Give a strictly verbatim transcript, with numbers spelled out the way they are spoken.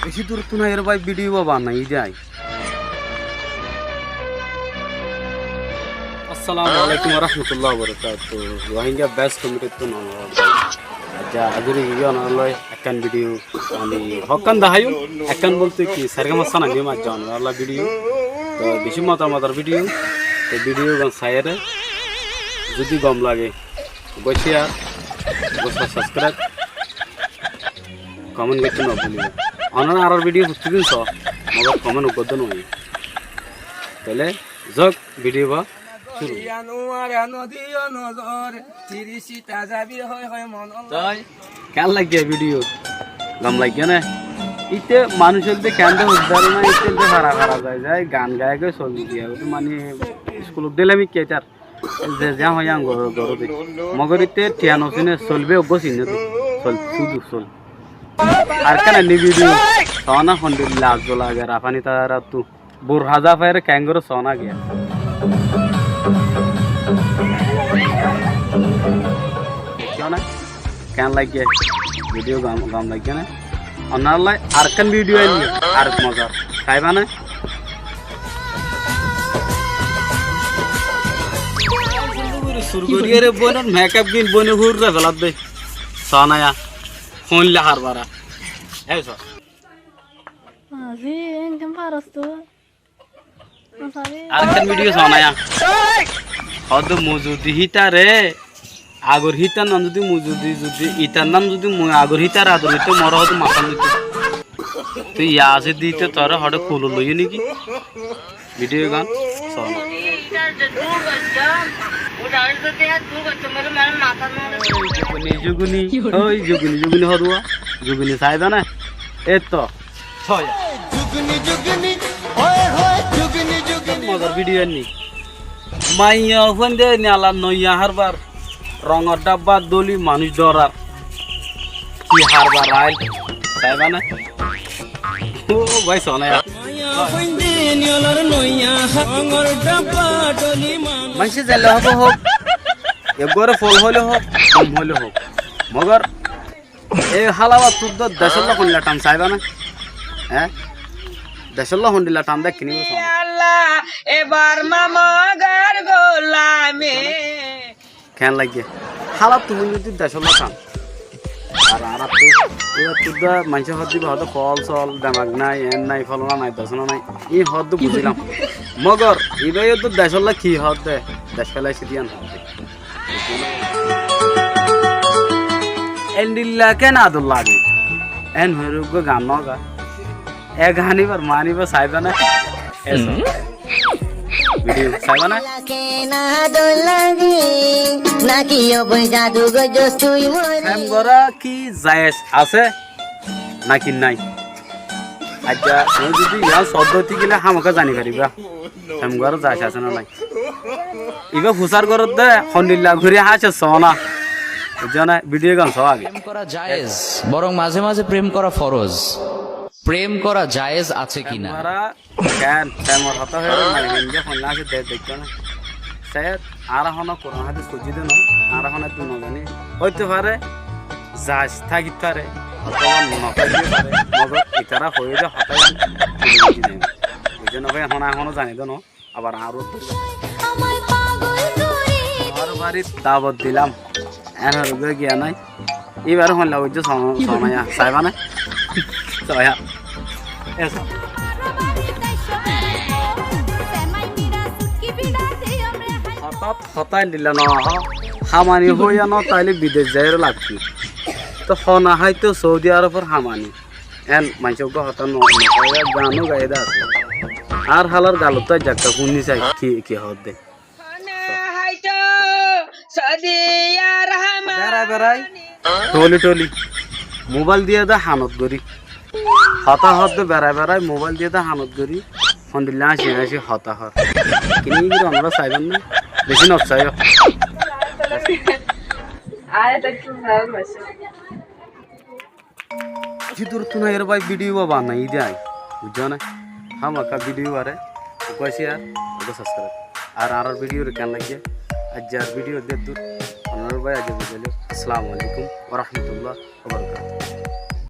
Beci durottú nái re bái, video ba banai de añí. Assalamu alaikum wa rahmatullahi wa barakatuhu. Rohingya best comedy ttu nonor. Aijja azuri giyé onorallá ekkán video, mani, hokkán daháiyum, ekkán bolte ki, sergam hassan aiyum aijja onorallá video. To beci mozar mozar video. To video gán saiyére zudi gom lage, uggwá share, uggwá subscribe, comment goittó no búliba. Onora añárar video fottí din só, mogor comment uggwá dó no óiye. Tóile zok video ba cúru. Toi, keén laiggé video? Gom laiggé né? Íte manúic óilde keén de hoiddar na, íte de fara fara zai zai, gan gai gai soldi diya, mani, iskulot dilam ikká ítar. Ze zeén hoiyé yián goró, goró de. Mogor íte thiañ no sine, solbe uggwá sine de. Sol, cúdu sol. Ar ekkán aní video, sóna hondilla laz lager, afani tarattú. Bur haza faire keén goró sóna giya. Keén laiggé? Video gom, gom laiggé né? Onorallá ar ekkán video ainní, ar mozar. Saiba né? Sur gorí ere boinor makeup gin boine hurra felar de. Sonaya. Hoilla har bara. Ei so. Azi, engem faros tu. Arekkán video sonaya. Hoódde mui zudi hítare, agor hítar nam zudi mui zudi, zudi itar nam zudi mui agor hítare ador goittám, more hoódde matát noitó. Tui ya asé dite tore hoçé kulu loiyó niki? Video gán sonaya. Juguni, juguni, ói juguni, juguni hoduwa, juguni saiba na? Etto. Sóya. Mozar video ni. Maiya fuain de ni ala noiya harbar. Rongor dabba dóli manúic dórar. Ki harbar ail. Saiba na? Ó bái, sóna ya. Maincé zeilla hoó houk. Eggúare fol hoile houk, gom hoile houk. Mogor ei hálabattú dé decólla hondilla than saiba na? Hé? Decólla hondilla than dé kini buzó na? Allah, ebar ma mogor gulami. Keén laiggé? Hálattú hondilla decólla than. Ar añárattú, ibattú dé maincé hoódde, iba hoódde fol sol, demak nai, en nai, folona nai, decólla nai. Íin hoódde buzílam. Mogor iba yó dé decólla ki hoódde, dec félaici dé yián hoódde. Endilla keén ador lage? En hoiyóre uggúa gan no ga. E gan ibar mani ba saiba na? Eso. Video saiba na? Prem gorá ki zaiyez asé naki nai? Aijja tuñí zudi yián soddo óiti gile hámaká zani fariba. Prem gorá zaiyez asé né nai? Ibá fusár goródde hondilla gorí háñce soó na. Buijjó né? Video gán soó age. প্রেম করা জায়েজ, বরং মাঝে মাঝে প্রেম করা ফরজ। প্রেম করা জায়েজ আছে কিনা? Prem gorá keén? Premor hotá hoiyóre mani hondilla foinná asé de deikkó na. Seyót añára honó Kuran hádis foijjí de no, añára honó eddur no zani. Óito fare, zaiyez tákit fare, otóba no tákit fare, mogor itará hoiyé de hotá gán buzí nai. Buijjó né bái, ehón añí honó zani de no. Abar añár uore añár barit dawot dilam. Ehón uggúa giya nai. Ibare hoilla buijjó, so-, sonaya. Saiba na? Soya. Eso. Hotát hotá endilla no hoó. Hamani hoiya no táile bidec zaiyóre lab ki? To hona háito Saudi Arobor hamani. En maincé uggúa hotá no, no hoiya, gano gaiye de asé. Añár hálar galottú aijja ekka fúni sai, ki, ki hoódde. Berai berai, toli toli, mobile diye de hanot gorí. Hotá hoódde berai berai, mobile diye de hanot gorí. Hondilla añci añci hotá hoór. Kini gori onora saiban na? Beci no saiyo. Beci durottú nái re bái, video ba banai de añí, buijjó né? Hámaká video bare uggúa share, uggúa subscribe. Ar añárar video re keén laiggé? Aijjar video de dur, onorar Bái, aijja buzailu. Assalamu alaikum wa rahmatullahi wa barakatuhu.